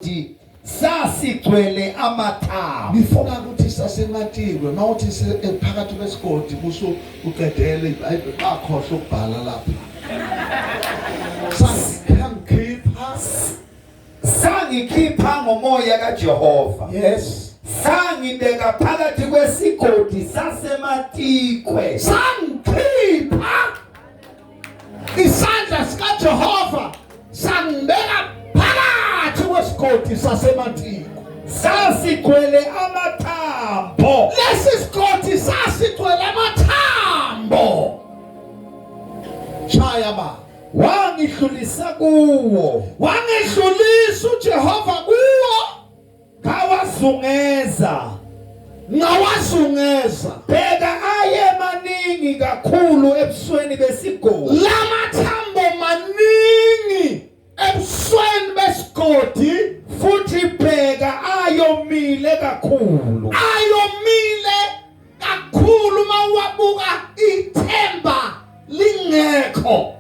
kwesigodi sasigcwele amathambo. Ngifuna ukuthi saseMatikwe mawuthi phakathi kwesigodi kusu uqedele iBhayibheli bakhohlwa ukubhala lapha. Sangikhipha Sangikhipha ngomoya kaJehova. Yes. Sangibeka phakathi kwesigodi saseMatikwe. Sangikhipha isandla sikaJehova sangibeka phakathi kwesigodi saseMatikwe. Sasigcwele amathambo. Lesi sigodi sasigcwele amathambo. Shaya ba. Wangidlulisa kuwo. Wangidlulisa uJehova kuwo. Ngawazungeza. Ngawazungeza. Bheka aye maningi kakhulu ebusweni besigodi. Lamathambo maningi ebusweni besigodi futhi bheka ayomile kakhulu. Ayomile kakhulu uma uwabuka ithemba lingekho.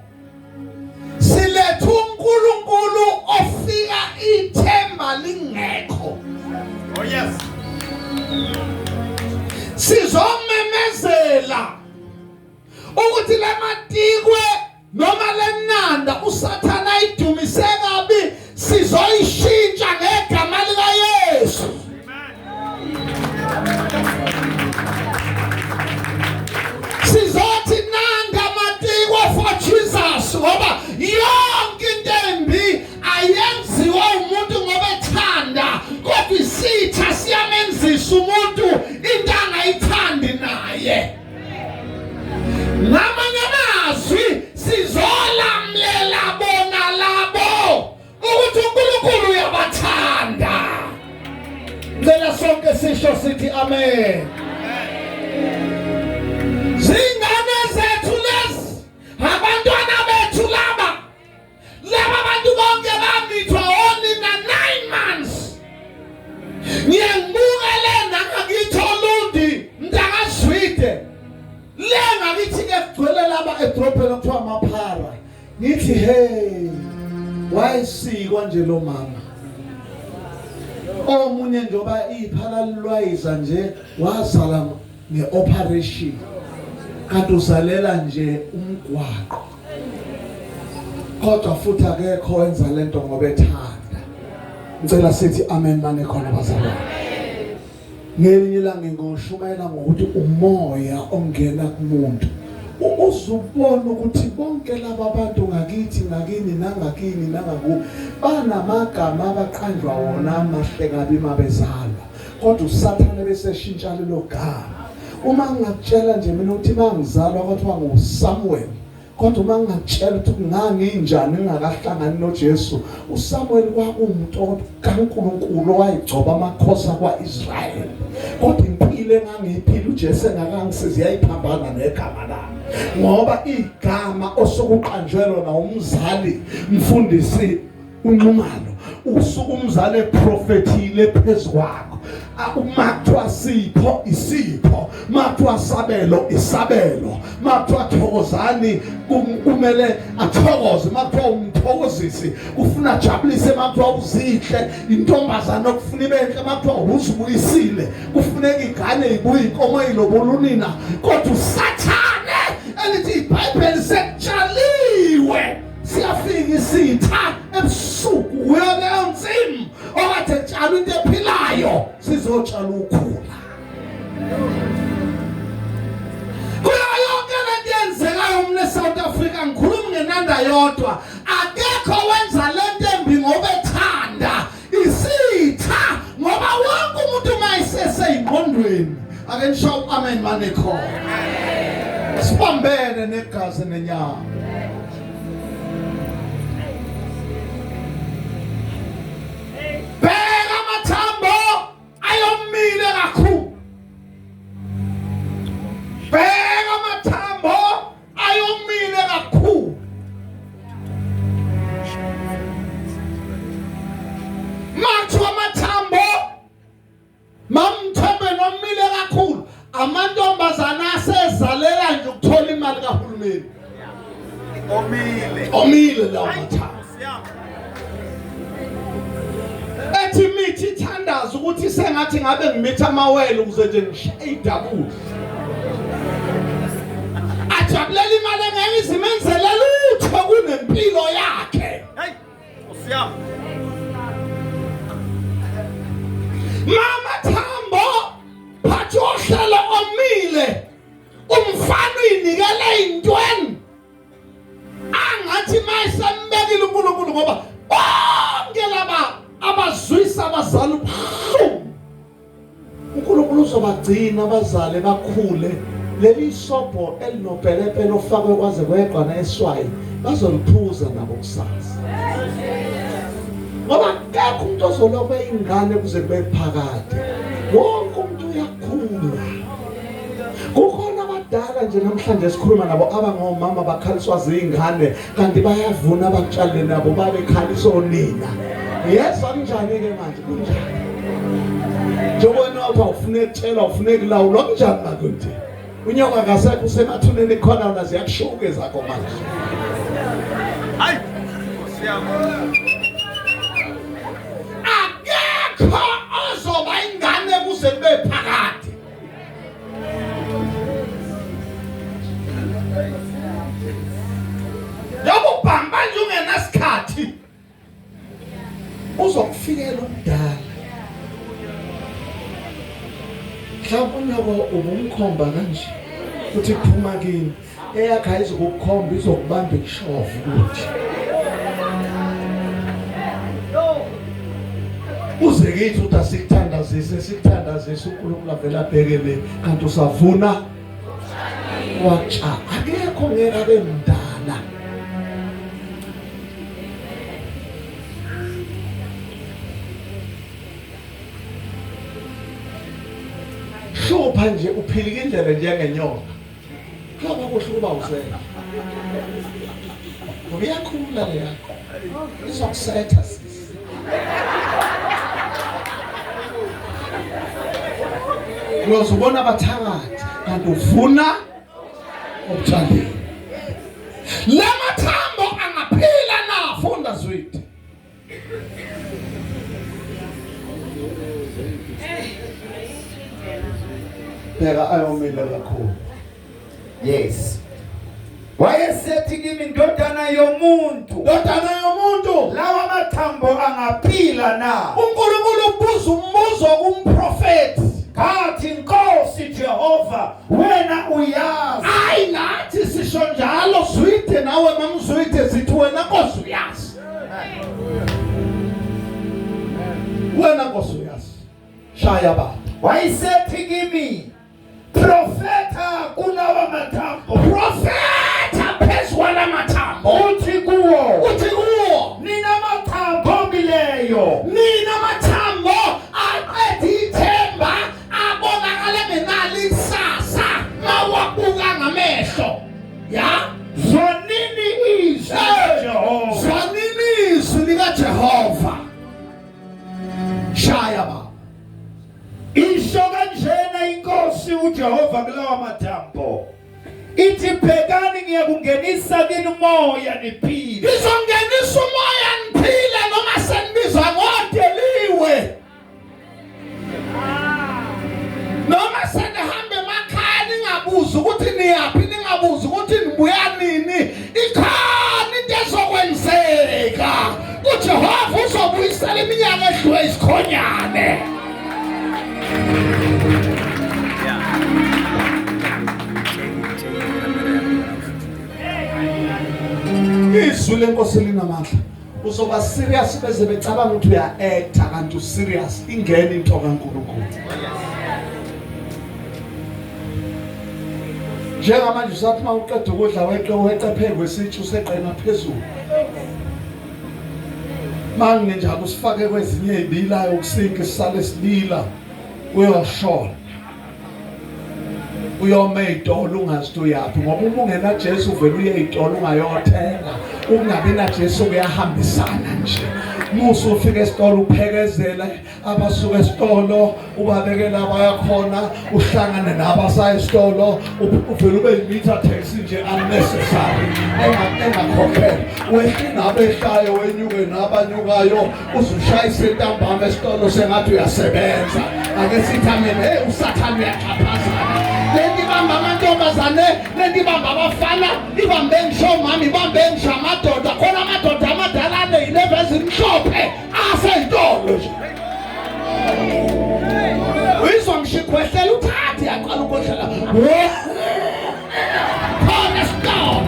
Siletha uNkulunkulu ofika ithemba lingekho. Oh yes. Sizomemezela ukuthi lamatikwe noma lenanda uSathana ayidumise kabi sizoyishintsha ngegama likaYesu. Sizothi nanga matikwe for Jesus ngoba yonke into embi ayenziwa umuntu ngoba ethanda kodwa isitha siyamenzisa umuntu into angayithandi naye. Ngamanye amazwi sizolamlela bona labo ukuthi uNkulunkulu uyabathanda. Ngicela sonke sisho sithi amen. Zingane zethu lezi, abantwana bethu laba. Laba bantu bonke bamithwa onina 9 months. Ngiye ngibuke le nangakithi Olundi mntakazwide. Le ngakithi ke kugcwele laba edrobheni okuthiwa amaphara. Ngithi hey wayesikwa nje lo mama. Omunye njengoba iphala lilwayiza nje wazala ngeoperation kanti uzalela nje umgwaqo kodwa futhi akekho wenza lento ngoba ethanda ngicela sithi amen mane khona bazalwane ngelinye ilanga ngoshumayela ngokuthi umoya ongena kumuntu uzubona ukuthi bonke laba bantu ngakithi ngakini nangakini nangaku banamagama abaqanjwa wona amahle kabi mabezalwa kodwa usathane bese shintsha lelo gama uma ngingakutshela nje mina ukuthi mangizalwa kwathiwa nguSamuel kodwa uma ngingakutshela ukuthi nganginjani ngingakahlangani noJesu uSamuel kwakuwumuntu kaNkulunkulu owayegcoba amakhosi akwaIsrayeli kodwa impilo engangiyiphila uJesu engakangisizi yayiphambana negama lami ngoba igama osukuqanjwe lona umzali mfundisi uNxumalo usuke umzali eprofethile phezu kwakho uma kuthiwa sipho isipho uma kuthiwa sabelo isabelo uma kuthiwa thokozani kumele athokoze uma kuthiwa umthokozisi kufuna ajabulise uma kuthiwa uzinhle intombazane okufuna ibe enhle uma kuthiwa uzibuyisile kufuneka igane ibuye inkomo ilobola unina kodwa usathane elithi ibhayibheli sekutshaliwe siyafika isitha ebusuku kuyo leyo nsimu okade tshala into ephilayo sizotshala ukhula kuyo yonke le nto yenzekayo mna eSouth Africa ngikhuluma ngenanda yodwa akekho wenza le nto embi ngoba ethanda isitha ngoba wonke umuntu uma eseseyingqondweni ake nisho amen mane khona sibambene negazi nenyama bheka amathambo ayomile kakhulu bheka amathambo ayomile kakhulu mathu amathambo mamthombe nomile kakhulu amantombazana asezalela nje ukuthola imali kahulumeni omile omile lawo mathambo Ethi imithi ithandaza ukuthi sengathi ngabe ngimitha amawele ukuze nje ngishaye idabula. Ajabulela imali engeke izimenzele lutho kunempilo yakhe. Hey, Nkosi yami. Mama Thambo phathi ohlelo omile umfana uyinikele ey'ntweni angathi mayesembekile uNkulunkulu ngoba bonke laba abazwisa abazali ubuhlungu uNkulunkulu uzobagcina abazali bakhule leli sobho elinopelepele ofakwe kwaze kweqwa neswayi bazoliphuza nabo kusasa ngoba akekho umuntu ozoloba ingane kuze kube phakade wonke umuntu uyakhula kukhona abadala nje namhlanje sikhuluma nabo abangomama bakhaliswa zingane kanti bayavuna abakutshalile nabo babekhaliswa onina yezwa kunjani-ke manje kunjani njengoba wena wathi awufune kutshelwa awufune kulawulwa kunjani makuthi unyoka kasekho usemathuneni khona wona ziyakushuka ezakho manje Hayi, Nkosi yami. Akekho ozoba ingane kuze kube phakade. Njengoba ubhamba nje ungenasikhathi uzokufikela umdala. Mhlawumbe unyoko ubumkhomba kanje uthi phuma kini eyakhe ayizukukhomba izokubamba ikushovu ukuthi uze kithi uthi asikuthandazise sikuthandazise uNkulunkulu avele abheke le kanti usavuna watsha akekho ngeke abe mdala hlupha nje uphilika indlela njengenyoka Kuyoba kuhle ukuba uzele. Ngoba iyakhula le yakho. Izokusetha sisi. Uyozubona abathakathi kanti ufuna okutshalile. Lamathambo angaphila na funda zwidi. Bheka ayomile kakhulu. Yes. Wayesethi kimi ndodana yomuntu. Ndodana yomuntu. Lawa mathambo angaphila na? uNkulunkulu ubuza umbuzo kumprofeti. Ngathi Nkosi Jehova wena uyazi. Hayi nathi sisho njalo zwide nawe mamzwide sithi wena Nkosi uyazi. Wena Nkosi uyazi. Shaya baba. Wayesethi kimi profeta kulawa mathambo. Profeta phezu kwalamathambo. Uthi kuwo. Uthi kuwo. Nina mathambo omileyo. Nina mathambo aqeda ithemba abonakala engenalo ikusasa mawabuka ngamehlo. Ya? Zwanini izwi likaJehova. Zwanini izwi likaJehova. Shaya baba. Isho kanjena inkosi uJehova kulawa mathambo. Ithi bhekani ngiyakungenisa kini umoya niphile. Ngizongenisa umoya niphile noma senibizwa ngodeliwe. Noma senihamba emakhaya ningabuzi ukuthi niyaphi ningabuzi ukuthi nibuya nini ikhona into ezokwenzeka uJehova uzobuyisela iminyaka edlule isikhonyane Izwi lenkosi linamandla uzoba serious beze becabanga ukuthi uya-acta kanti userious ingene into kaNkulunkulu njengamanje usathi uma uqeda ukudla weqe weqe phezu kwesitsha useqe ngaphezulu manginjalo usifake kwezinye ezibilayo ukusinki sisale silila uyoshona uyoma ey'tolo ungazi ukuthi uyaphi ngoba uma ungena Jesu uvele uye ey'tolo ungayothenga ukungabi naJesu kuyahambisana nje Musa ufika esitolo uphekezele abasuka esitolo ubabekela abayakhona uhlangane nabasaya esitolo uvele ube yimeter taxi nje unnecessary engakhokhelwa wehle nabehlayo wenyuke nabanyukayo uzushayise ntambama esitolo sengathi uyasebenza ake sithi amen hey usathane uyaxhaphazana lento ibamba amantombazane lento ibamba abafana ibambe ngisho omama ibambe ngisho amadoda khona amadoda amadala aneyileve ezimhlophe asezitolo nje uyizwa ngisho ikhwehlela uthathe yaqala ukwehlela khona esitolo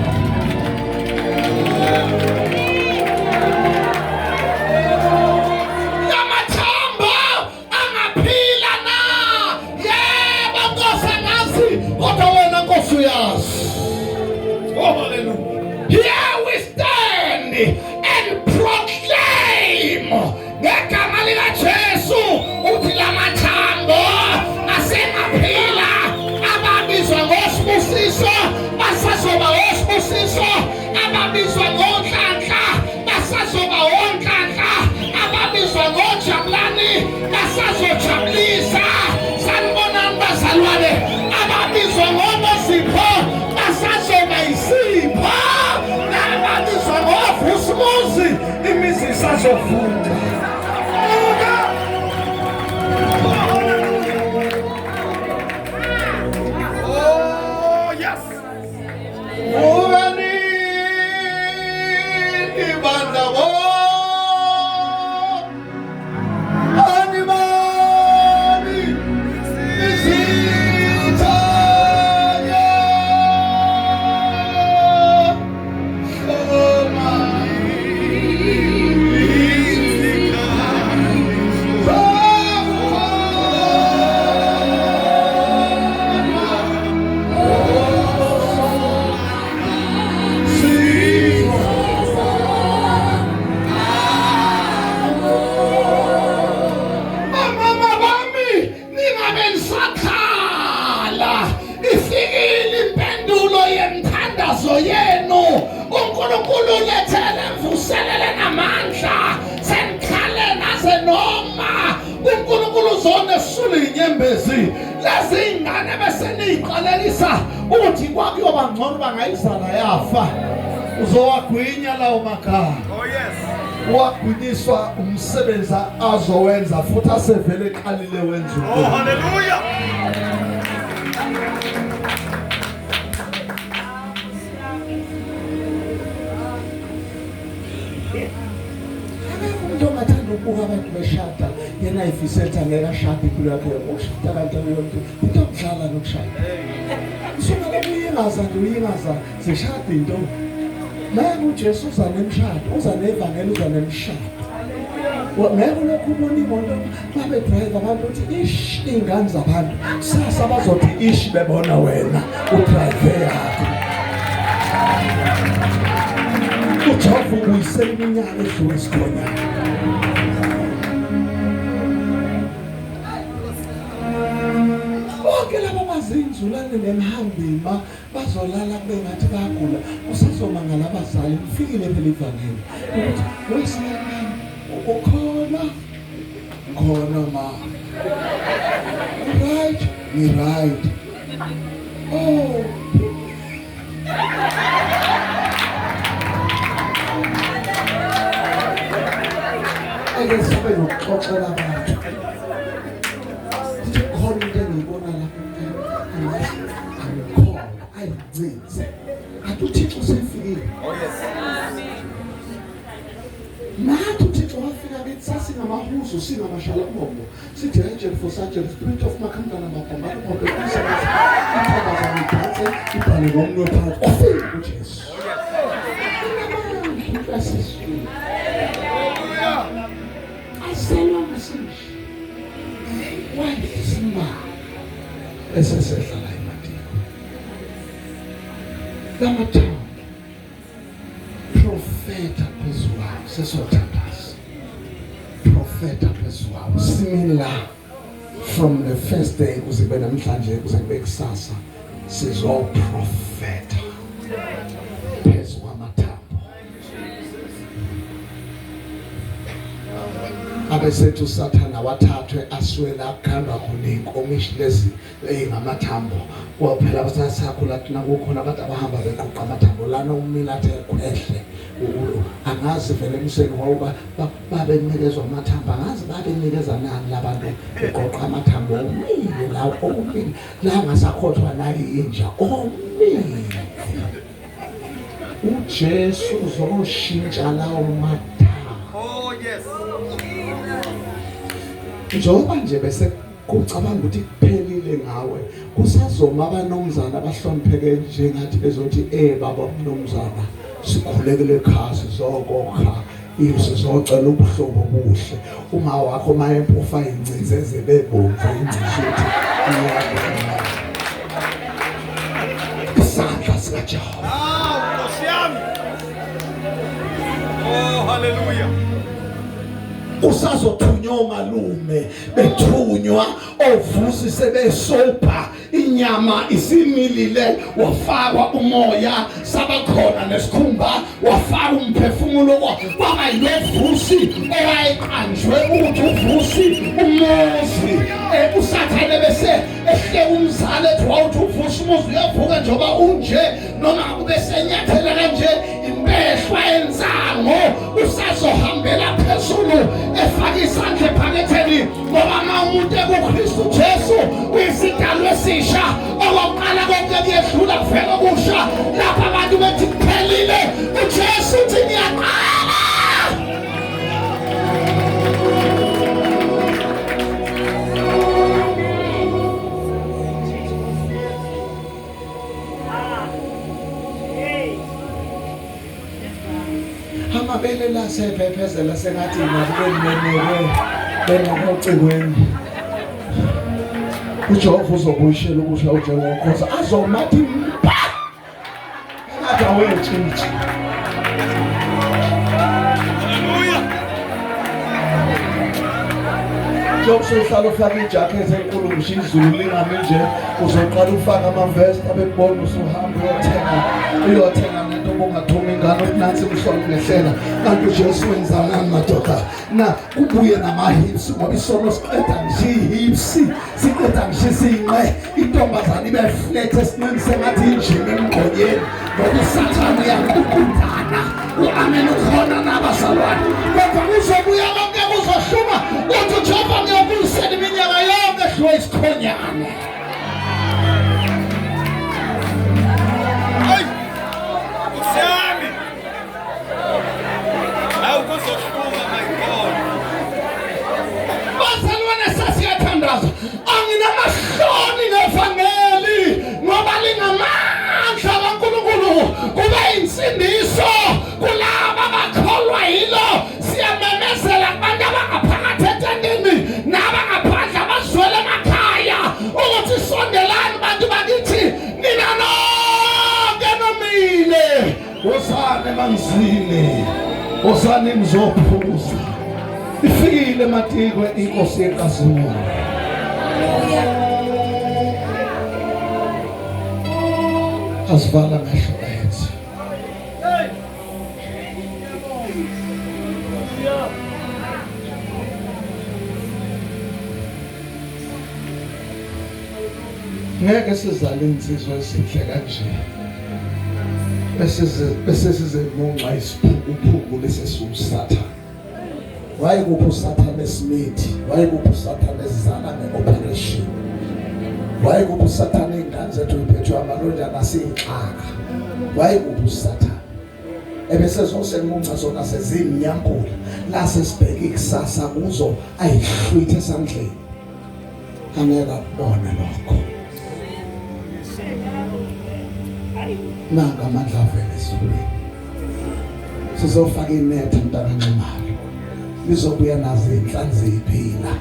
lamathambo angaphila na yebo nkosi angazi kodwa wena nkosi uyazi Oh, hallelujah. Here we stand and proclaim ngegama likaJesu uthi lamathambo asengaphila ababizwa ngosibusiso basazoba osibusiso ababizwa ngonhlanhla basazoba onhlanhla ababizwa ngojabulani basazojabulisa sanibonani bazalwane ababizwa ngobozipho basazoba isipho nababizwa ngovusimuzi imizi isazovuka Oh, yes. Vukanini bandla bo Animani izithanya hloma Omama bami ningabe nisakhala ifikile impendulo yemthandazo yenu uNkulunkulu ulethele mvuselele namandla senikhale naze noma uNkulunkulu uzonesula inyembezi lezi ingane bese niyiqalelisa ukuthi kwakuyoba ngcono bangayizala yafa uzowagwinya lawo magama Oh, yes. wagwinyiswa umsebenzi azowenza futhi asevele eqalile wenza Oh, hallelujah. Akekho umuntu ongathanda ukubuka abantu beshada yena ayifisela ukuthi angeke ashade impilo yakhe yonke. Ukushada kanti akuyonto into yokudlala nokushada. Usuka lapho uyingaza nje uyingaza zishada into. Nangu uJesu uza nemshado, uza nevangeli, uza nemshado. Ngeke ulokhu ubona imoto babe drive abantu uthi ish iy'ngane zabantu kusasa bazothi ish bebona wena udrive yakho. uJehova ubuyisela iminyaka edlule isikhonyana. Bonke laba bazinzulane nemhambima bazolala kube ngathi bayagula usazomangala abazali lifikile phela ivangeli ukuthi wesilakani ukhona khona ma right ni right oh ake sibe nokuxoxela abantu sithi khona into engiyibona lapha angazi angikhona ayincinze kanti uthixo usefikile Oh, yes. nathi uthixo wafika kithi sasingamahuzu singamashalambombo sithi angel for surgery spirit of makhamdana mabhombana bombe intombazane idanse ibhale ngomnwe phakathi wafika ujesu inamandla asesizweni aselwanga sinje wayesimanga esesehlala emadiko lamathambo profeta phezu kwawo sesothandaza profeta phezu kwawo simini la from the first day kuze kube namhlanje kuze kube kusasa sizoprofeta phezu kwamathambo. Abesethi uSathana wathathwe asuke la kukhandwa khona iy'nkomishi lezi ey'ngamathambo. Phela basakhula thina kukhona abantu abahamba beqoqa amathambo lana umile athe khwehle. Angazi vele emseni ngoba babenikezwa amathambo, angazi babenikeza nani labantu beqoqa amathambo omile lawo omile la ngasakhothwa nayinja omile. uJesu uzoshintsha lawo mathambo. Oh yes. Njengoba nje bese kucabanga ukuthi kuphelile ngawe, kusazoma abanomzana abahlonipheke njengathi bezothi eh baba mnumzana sikhulekele ekhaya sizokokha sizocela ubuhlobo obuhle. Uma wakho mayempofa ingcize ezebebomvu ingcize ukuthi iyabona. Isandla sikaJehova. Awu Nkosi yami. Oh hallelujah. Kusazothunywa omalume bethunywa ovusi sebesopa inyama isimilile wafakwa umoya sabakhona nesikhumba wafaka umphefumulo kwaba yilovusi owayeqanjwe ukuthi uvusi umuzi eh, usathane bese ehle umzali ethi wawuthi uvusa umuzi uyavuka njengoba unje noma kube senyathela kanje impehlwa ensango usazohambela phezulu efaka isandla ephaketheni ngoba uma umuntu ekuKristu Jesu uyisidalwa esisha okokuqala konke kuyedlula kuvela okusha lapha abantu bethi kuphelile uJesu uthi ngiyaqala. Amabele la sephephezela sengathi nakube benokwe ocingweni. UJehova uzobuyishela ukusha uJehova azomathi mpa. Ngathi awetshintshi. Hallelujah. Njengoba usuhlala ufaka ijakhethi enkulu ngisho izulu lingami nje uzoqala ufake amavest abekubona usuhamba uyothenga uyothenga nento obungathuma ingane ukuthi nansi imhlolo ngehlela kanti uJesu wenzanani madoda na kubuye nama-hips ngoba isono siqeda ngisho i-hips siqeda ngisho isinqe intombazane ibe flat esinqeni sengathi injini emgqonyeni ngoba usathane uyaququdana u-amen ukhona nabazalwane kodwa kuzobuya konke kuzohluma uthi ujehova ngiyobuyisela iminyaka yonke edliwe isikhonyane. Hey! Nkosi yami. Awu kuzohluma my God. Bazalwane sasiyathandaza anginamahloni ngevangeli ngoba lingamandla kaNkulunkulu kube insindiso kulaba abakholwa yilo. Siyamemezela kubantu abangaphakathi etendeni nabangaphandle abazwele emakhaya ukuthi sondelani bantu bakithi nina nonke nomile. Wozani emanzini, wozani nizophuza. Ifikile ematikwe inkosi yenkazimulo. Asivala amehlo ethu. Ngeke sizale insizwa ezinhle kanje bese sizemunca isiphukuphuku lesi siwusathane. Wayekuphi usathane esimithi? Wayekuphi usathane esizala nge-operation? Wayekuphi usathane iy'ngane zethu yiphethwe amalonjana asiyixaka? Wayekuphi usathane ebese zosemunca zona sezimnyankula la sesibheke ikusasa kuzo ayihlwithe esandleni? Angeke akubone lokho. Nanka amandla avela ezulwini. Sizofaka inetha mntakaNxumalo, lizobuya nazo iy'nhlanzi ziphila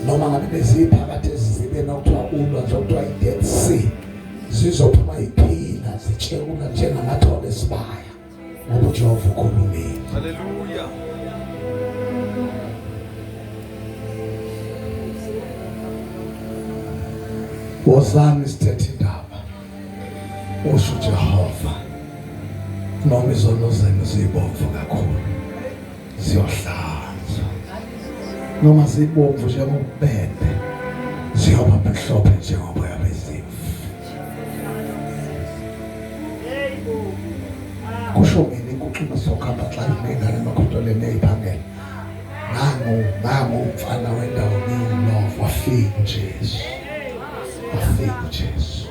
noma ngabe beziphakathi ezizibeni okuthiwa ulwandle okuthiwa i-Dead Sea, zizophuma yiphila zitshekula njengamathole esibaya ngoba uJehova ukhulumile. Hallelujah. Wozani sithethe indaba, usho uJehova, noma izono zenu zibomvu kakhulu ziyohlanzwa. Noma zibomvu njengobubende, ziyoba mhlophe njengoboya bezimvu. Kusho mina inkuxuma sokuhamba xa nengane emakhotoleni eyiphangela. Nangu nangu umfana wendawo ngiwulova wafika uJesu. Wafika uJesu.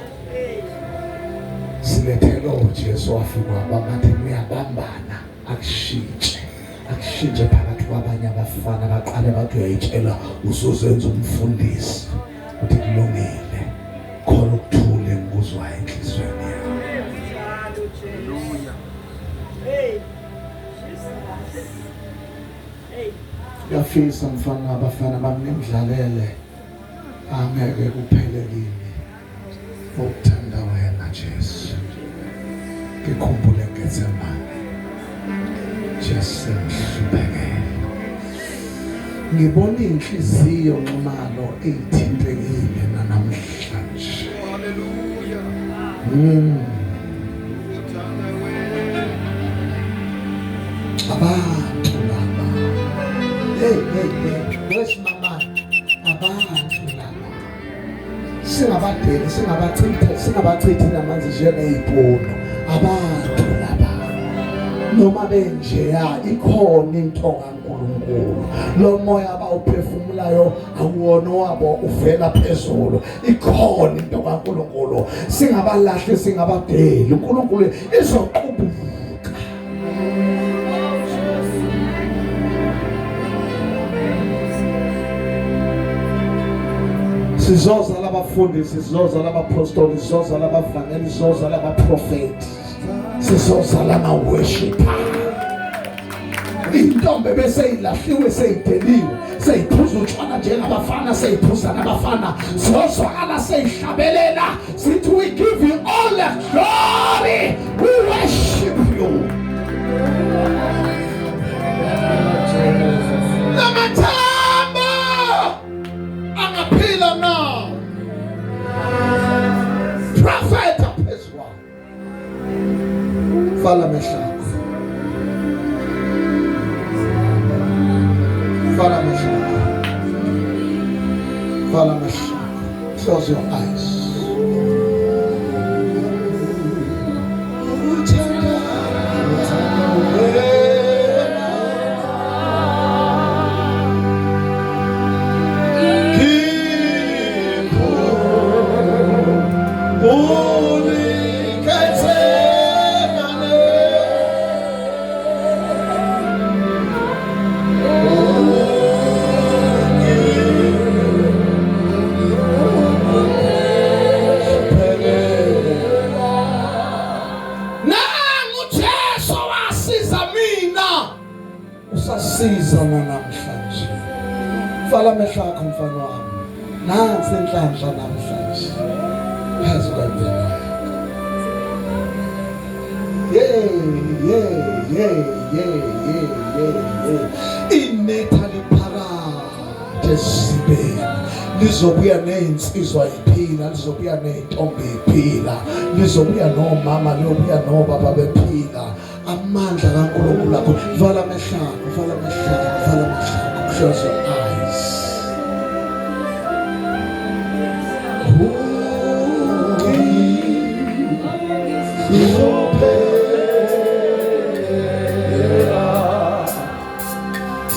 Silethele uJesu wafika wabangathi uyabambana akushintshe. Akushintshe phakathi kwabanye abafana baqale bathi uyayitshela usuzenza umfundisi uthi kulungile khona ukuthula engikuzwayo enhliziyweni yami. Hallelujah. Hey. Jesus. Hey. Ngiyafisa mfana abafana bami ningidlalele angeke kuphele kimi ukuthanda wena Jesu. Ngikhumbule Getsemane. Jesu ngihluphekele. Ngibona inhliziyo nxumalo eyithintekile namhlanje. Hallelujah. Uthanda wena. Abantu laba. Hey hey hey, wesimamane abantu laba. Singabadeli, singabachithi, singabachithi namanzi njengeyibhono. Abantu laba. Noma benjeya ikhona into kaNkuluNkulu. Lo moya abawuphefumulayo awuwona wabo uvela phezulu. Ikhona into kaNkuluNkulu. Singabalahli singabadeli. uNkulunkulu izoqubuka. Sizozala abafundisi, sizozala abapostoli, sizozala abavangeli, sizozala abaprofeti, sizozala ama-worshipper. Intombi bese ilahliwe seyideliwe, seyiphuza utshwala njengabafana, seyiphuza nabafana, sizozwakala seyihlabelela sithi we give you all the glory, we worship you. Lamathambo angaphila na? Prophet phezulu. Vala amehlo akho. Vala amehlo akho. Vala amehlo akho. Close your eyes. Uthanda wena. Nangu Jesu wasiza mina usasiza namhlanje. Vala amehlo akho mfana wami. Nansi inhlanhla namhlanje phezu kwempilo yakho. Yey yey yey yey yey yey. Inetha liphakathi esibeni lizobuya nezinsizwa iphila, lizobuya nezintombi iphila, lizobuya nomama, liyobuya nobaba bephila. Amandla kaNkulunkulu akho. Vala amehlo akho, vala amehlo akho, vala amehlo akho. Close your eyes.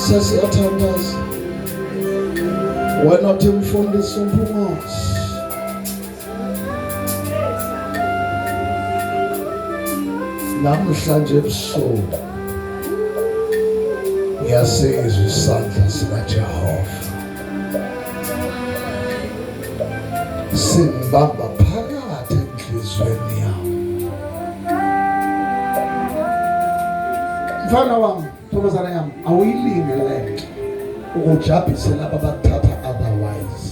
Sesiyathandaza. Wena uthi mfundisi uMpungose. Namhlanje ebusuku ngiyasizwa isandla sikaJehova singibamba phakathi enhliziyweni yami. Mfana wami, ntombazana yami, awuyilinge lento ukujabhise laba abakuthatha otherwise.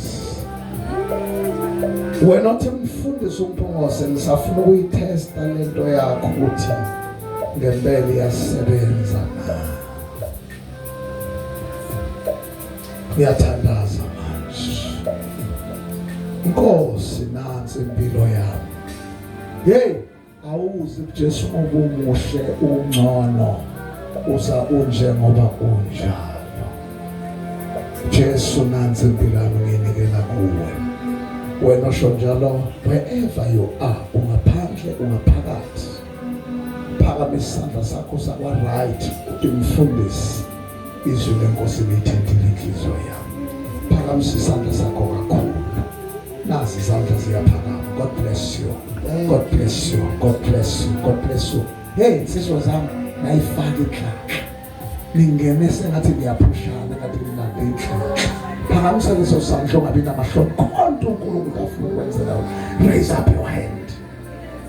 Wena uthi mfundisi uMpungose ngisafuna ukuyitesta lento yakho ukuthi ngempela iyasebenza na. Ngiyathandaza manje. Nkosi nansi impilo yami. Hey, awuzi kuJesu ubumuhle ungcono uza unje ngoba unjalo. Jesu, nansi impilo yami, ngiyinikela kuwe. Wena osho njalo, wherever you are, ungaphandle, ungaphakathi, phakamisa isandla sakho sakwa right, uthi mfundisi, izwi lenkosi lithintile inhliziyo yami. Phakamisa isandla sakho kakhulu. Nazi izandla ziyaphakama. God bless you, God bless you, God bless you, God bless you. Hey, insizwa zami, nayifaka inhlanhla, ningene sengathi niyaphushana, ngathi ninande inhlanhla. Phakamisa leso sandla, ungabi namahloni. Konke uNkulunkulu afuna ukwenzela wena. Raise up your hand.